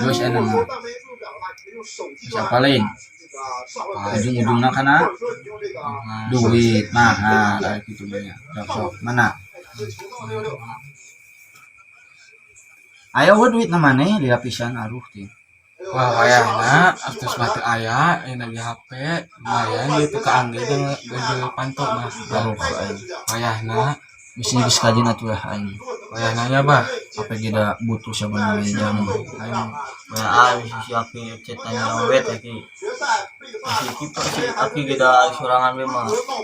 Terus enak mah. Siapa lain? Ujung-ujungnya kana duit mahal kayak gitu banyak. Sok sok mana? Ayo we duit na maneh lila pisan aruh teh. Wah, wayahna atos mah teu aya ayeuna di HP lumayan gitu kaangge jeung ganjel panto mah. Aruh aing. Wayahna. Geus geus kajeun atuh lah aing. Wayahna nya, Bah. HP ge da butuh sabenerna jam. Aing Wa ah si Aki cetan awe teh ki. Si Aki pak si Aki ge da sorangan we mah. Butuh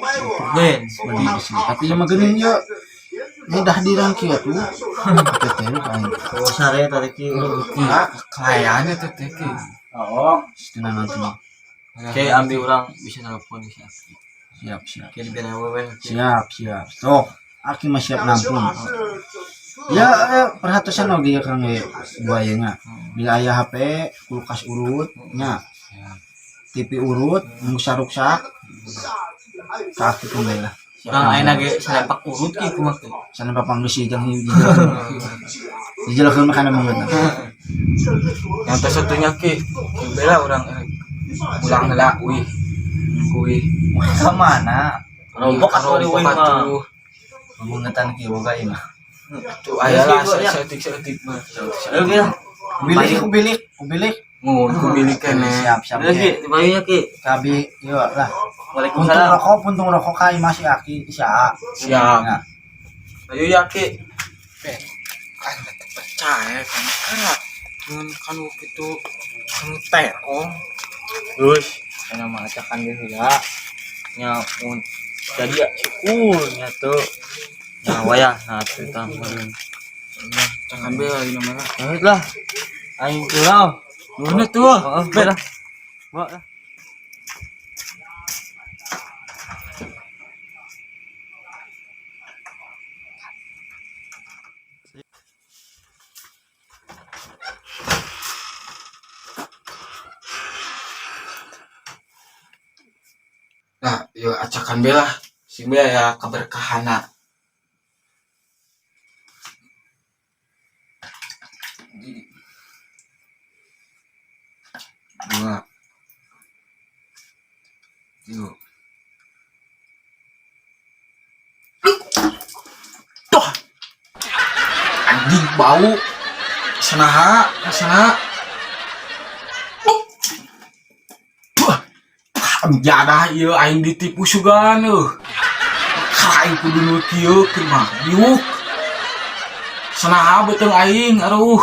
gen. Beli di sini. Tapi sama geuning ye. Mudah dirangki atuh. HP teh lu aing. Oh sare tadi ki. Ki kelayan eta teh ki. Oh, setengah nanti. Oke, ambil orang bisa telepon si Aki. Siap, siap. Oke, diberi awewe. Siap, siap. Sok, Aki mah siap nampung. Ya, perhatosan oge ya Kang ye buayanya. Bila aya HP, kulkas urut, nya. TV urut, nu ruksak. Ka Aki kembali lah. Urang ayeuna ge salempak urut ki kumaha teh. Sana papang geus jeung hiji. Dijelakeun mah kana mengeutna. Yang teh satunya ki bela urang pulang heula uih. Kuih. Ka mana? Rompok atuh di uih mah. Atuh. Mengetan ki boga ieu mah. Tuh aya lah Terus, Ki, ya. saeutik-saeutik mah. Ayo ki lah. Kubilik, kubilik, kubilik. Mun kubilik keneh. Siap, siap. Ayo ki, dibayunya ki. Kabi, yuk lah. Puntung Waalaikumsalam. rokok, puntung rokok kai masih Aki si A. Siap. Nah, Ayo ya ki. Ben, kan teu percaya kan kara mun kanu kitu kanu terong. Terus, enak mah acakan ge heula. Nya mun jadi ya syukur nya teu. Nya wayah nah teu tah meureun. Jangan be ayeuna mah. Lanjut lah. Aing pulang. Nuhun tuh. Heeh, be lah. Bawa lah. Nah, yuk acakan be lah. Sing be aya keberkahana. Dua. Tiga. Tuh. Anjing bau. Senaha, sana. Tuh. Jadah ieu aing ditipu sugan eueuh. Aing kudu nu kieu keur mah diuk. Senaha beuteung aing aduh.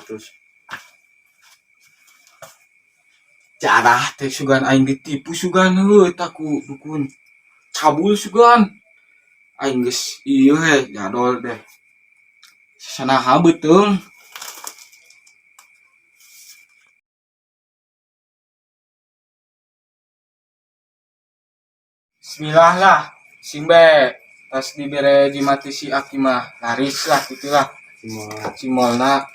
Terus. Jadah teh sugan aing ditipu sugan heuh eta ku dukun. Cabul sugan. Aing geus ieu he jadol deh. Sanaha beuteung. Bismillah lah, sing be tas dibere jimati si Aki mah laris lah gitulah cimolna.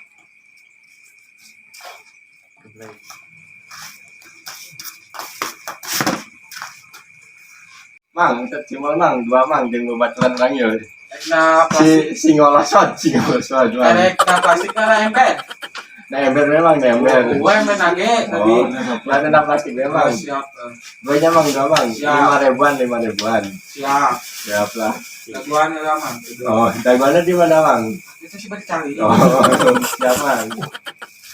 Mang, tetep cimol mang, dua mang jeung babaturan urang ieu. Nah, plastik. Si si ngolosot, si ngolosot mang. Erek na plastik na ember. Na ember memang, na ember. Gua ember nage tadi. Oh, lah na plastik memang. Oh, siap. Duanya mang, dua mang. Siap. 5 ribuan, 5 ribuan. Siap. Siap lah. Daguan ya mang. Oh, daguannya di mana mang? Itu sih cari. Oh, siap mang.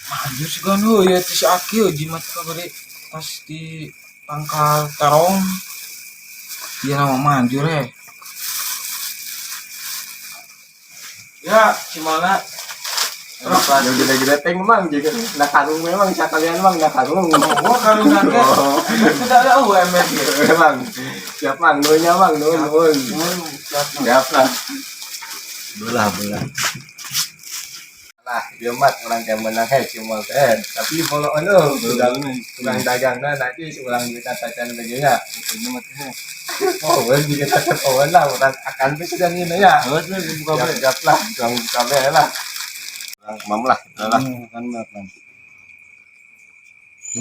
Anjir sih kan ya si Aki jimat kabari pas di pangkal terong. Dia nama manjur ya. Ya, cimolna. Yang gede-gede teng mang juga. Nah karung memang sekalian mang, nah karung. Oh, karung nage. Oh, Tidak ada UMR gitu. memang. Siap mang, nuhunnya mang, nuhun, nuhun. Siap. Siap lah. Belah, belah. Lah, Dia mat orang yang menang he cuma teh. Tapi follow anu tukang tukang dagang na nanti ulang duit tacan begini. Oh, well, jika tacan oh lah orang akan bisa dan ini ya. Buka lah, tukang buka be lah. Orang mam lah, lah. Kan kan.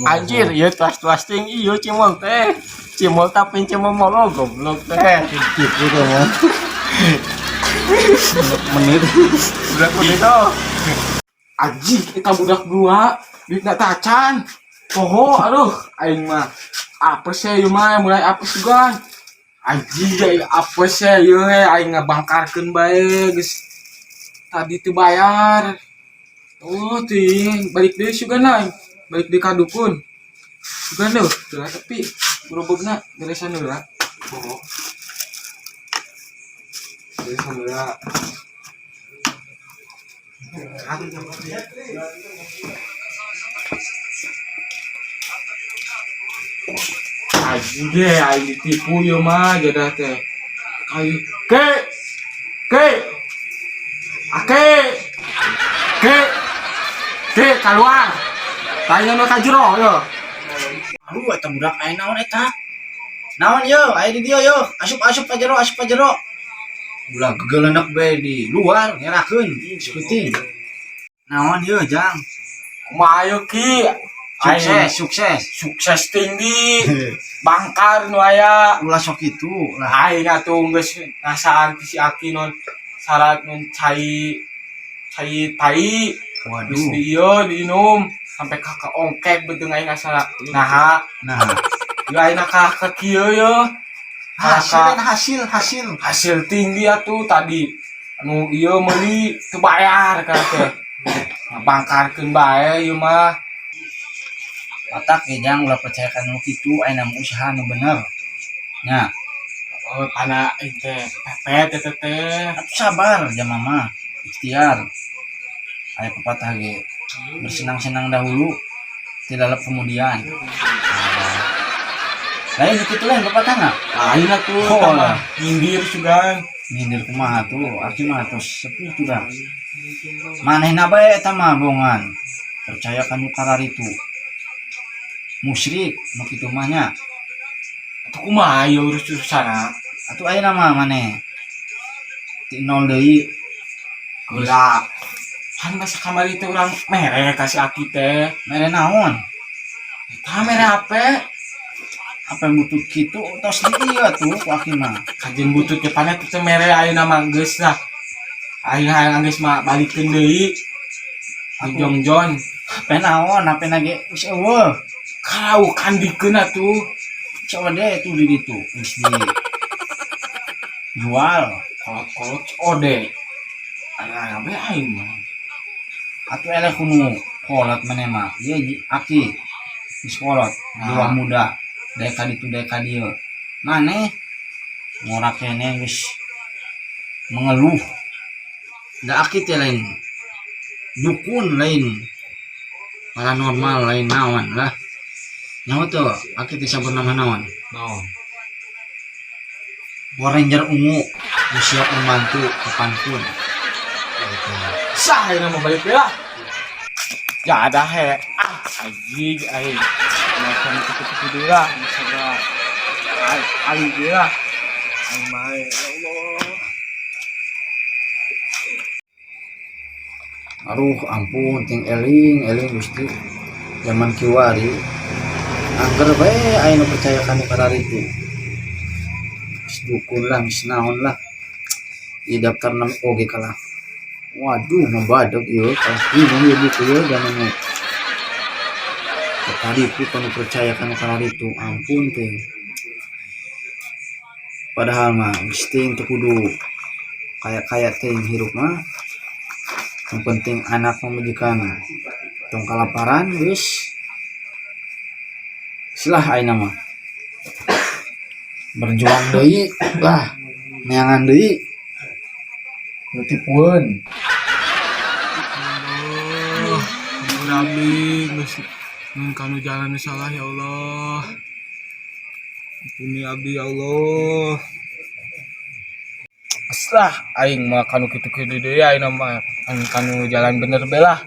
Anjir, ieu tuas-tuas ting ieu cimol teh. Cimol tapi cimol molo goblok teh. Gitu kan. Menit. Udah kulit tuh. Aji kita budak dua duit nak tacan poho aduh aing mah apa sih ieu mah mulai apa sugan aji aing apa sih ieu he aing ngabangkarkeun bae geus tadi teu bayar oh ting balik deui sugan aing balik deui ka dukun sugan deuh teu tapi gerobogna beresan heula poho beresan heula. Aji deh, aing ditipu ieu mah jadah teh. Aing ke ke ake ke ke keluar. Tanya nu ka jero yo. Aduh, eta budak aya naon eta? Naon yo, aya di dieu yo. Asup-asup ka jero, asup ka jero. Ulah gegelenek bae di luar ngerakeun syuting. Naon yo, Jang? Kumaha yo ki? Sukses, sukses. Sukses tinggi. Bangkar nu aya. Ulah sok itu lah. Aing atuh geus ngasaan ti si Aki non syarat non cai cai tai geus Waduh. di ieu diinum sampai ka kaongkek beuteung aing asa naha. Nah, Yo aing ka ka kieu yo. hasil hasil hasil. Hasil tinggi atuh tadi anu ieu meuli teu bayar ka teh. Ngabangkarkeun bae ieu mah. Otak ge Jang ulah percaya ka nu kitu, aya mah usaha nu bener. Nya, Oh, pana aing teh pepet teh teh. atuh sabar jang mama. Ikhtiar. Aya pepatah ge bersenang-senang dahulu tidak kemudian. Lain kitu lain pepatah nggak? Lain atuh Oh, tah mah lah. nyindir sugan. Nyindir kumaha tuh, aki mah tos sepuh sudah. Manehna bae eta mah bongan. Percaya ka nu kararitu. Musyrik nu kitu mah nya. Atuh kumaha ieu urus-urusana? Atuh ayeuna mah maneh ti nol deui. Gila. Pan masa kamari teh urang mere ka si Aki teh. Mere naon? Eta mere HP. Apa yang butut kitu tos di ieu atuh ku aki mah. Kajeun butut ke pana teh mere ayeuna mah geus lah. Ayeuna hayang geus mah balikeun deui. Di jongjon. HP naon? HP na ge geus eueuh. Kau kandikeun atuh. Coba deh tuh di ditu geus di jual. Kolot-kolot ode. Ayeuna bae aing mah. Atuh eleh kunu kolot maneh mah. Ieu aki geus kolot, jiwa Nah. muda. Daek ka ditu daek ka dieu. Maneh ngora keneh geus mengeluh. Da aki teh lain dukun, lain paranormal, lain naon lah. Nyaho teu aki teh sabenerna naon? Naon? Power Ranger ungu nu siap membantu kapanpun. Sah ayeuna mah balik we lah. Ya ada he. Ah, anjing aing. Macam kitu-kitu deui lah, misalnya ali deui lah. Aing mah ya Allah. Aduh ampun ting eling eling Gusti. Zaman kiwari angger bae aya nu percaya ka nu kararitu. Geus dukun lah, geus naon lah. Di daftar nama oge kalah. Waduh, mabadeg ieu kalah bingung ieu buku ieu zaman nu. Tadi ku kanu percaya kanu kararitu, ampun teh. Padahal mah geus teuing teu kudu kaya-kaya teuing hirup mah. Yang penting anak pamajikan tong kalaparan geus. Silah ayeuna mah. Berjuang deui lah, neangan deui. Nu tipueun. Allah, Rabbi, geus nun kanu jalan nu salah ya Allah. Ampuni abdi ya Allah. Lah aing mah kanu kitu-kitu deui aing mah anu kanu jalan bener be lah.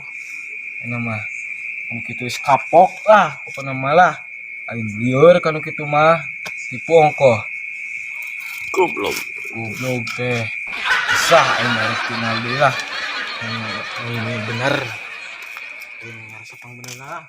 Ini mah anu kitu geus kapok lah pokona mah lah. Aing lieur kanu kitu mah, tipu ongkoh. Goblok. Goblok teh. Sah aing mah rek tinggal deui lah. Ini bener. Ini ngerasa pang bener lah.